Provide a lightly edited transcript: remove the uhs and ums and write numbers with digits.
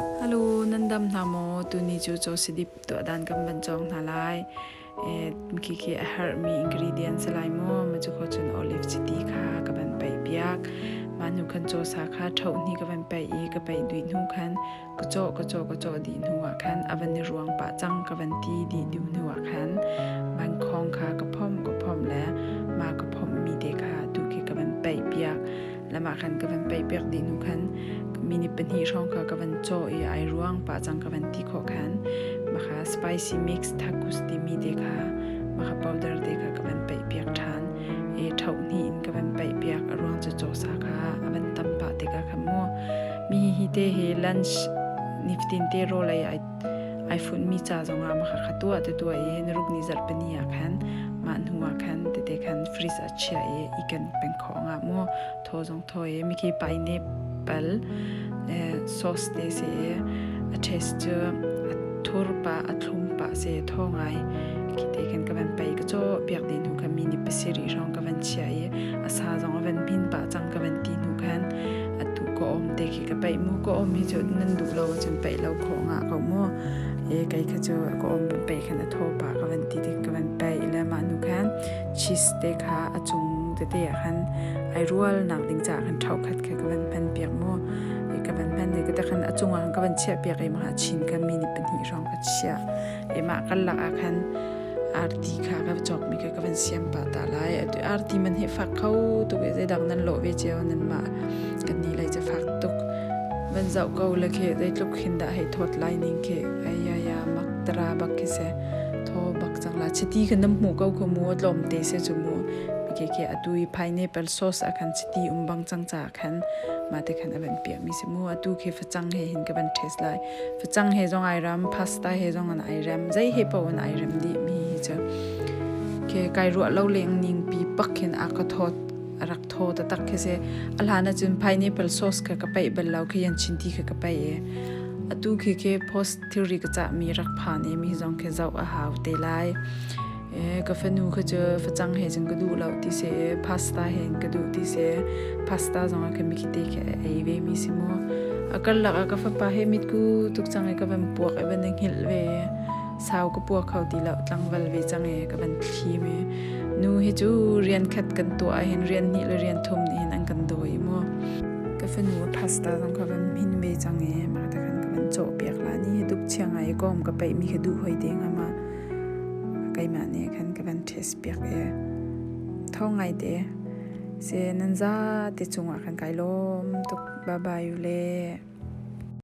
Hello, nan dam hna maw? Tuni cu cawsidip tuah dan kan van cawng hna lai. Khi khi a herhmi ingredient si lai maw? Ma cu kho cun olive chiti kha ka van paih piak. Mah hnu khan cawsa kha ṭhoh hni ka van paih i ka paih dih hnu khan ka cawh ka cawh ka cawh dih hnu ah khan a van i ruang pah cang ka van ti dih hnu ah khan vankhawng kha ka phomh ka phomh le mah ka phomhmi te kha tu khi ka van paih piak. Le mah khan ka van paih piak dih hnu khan minute 2 hrawng kha ka van cawh i ai ruang pah cang ka van ti khawh khan maka spicy mix tacos timi te kha maka powder te kha ka van paih piak ṭhan i ṭhoh hni in ka van paih piak. A ruang cu cawsa kha a van tam pah tikah khan mu mi hi te hi lunch nifatin te rawl ei ai ai funhmi ca zongah maka kha tuah te tuah i naruk ni zarh pani ah khan mah hnu ah khan tete khan fridge ah chiah i i ken peng khawh nga mu. Thaw zong thaw i mikhi pineapple sauce te si i a taste cu a thur pah a thlum pah si thaw ngai. Khi te khan ka van pei ka caw piak dih hnu khan mi nih pasarih hrawng ka van chiah i a sa zong a van hmin pah cang ka van ti hnu khan atu ka awm te khi ka paih mu. Ka awm hi cu nan duh lo ahcun paih lo khawh nga ko mu. E kei kha cu ka awm van paih khan a thaw pah ka van ti tik ka van paih le mah hnu khan cheese te kha a cung tete ah khan ai rual nak ding caah khan ṭhau khat kha ka van hman piak mu. Ka van hman i ka khan a cungah khan ka van chiah piak i mah chin kha minute 2 hrawng ka chiah i mah karlak ah khan arti kha ka cawkmi kha ka van siam pah ta lai. Atu arti man hi fak kho tuk i zeidang nan lawh ve cio nan mah kan ni lei ca fak tuk van zoh ko le khi zeitluk khin dah hei thawt lai ning khi ai mak tara bak khi se thaw bak cang la. Chiti kha nam hmuh ko kha mu, tlawm te se cu mu. Ke ke atu i pineapple sauce ah khan chiti um bang cang ca khan ma te khan a van piah mi si mu. Atu khi facang he hin ka van taste lai. Facang he zong ai ram, pasta he zong an ai rem, zei he paoh an ai rem dih mi hi cu. Ke kai ruah lo leng ning pi pak hin a ka thawt a rak thaw taktak khi si. A hlan ahcun pineapple sauce kha ka paih bal lo khi yan chinti kha ka paih i atu khi khi post thilri ka cahmi rak phan i mi zong khi zoh a hau te lai. Ka fanu kha cu facang he cun ka duh lo ti si, pasta he ka duh ti si. Pasta zong ah khan mikhite khi a ei ve mi si mu. A karlak ah ka fapa he mitku tuk cang i ka van puak i van i hngilh ve. Sau ka puak kho ti lo, tlangval ve cang i ka van thlim i nu hi cu rian khat kan tuah ahhin rian hnih le rian thum nih hin an kan dawi mu. Ka fanu pasta zong kha van hmin ve cang i mah te khan ka van cawh piak la ni hi duk chia ngai i kawm ka paih mi kha duh hoi te nga ma. Keimah nih khan ka van test piak i thawng ngai te si nan za te cungah khan kai lawm tuk. Bye bye u le.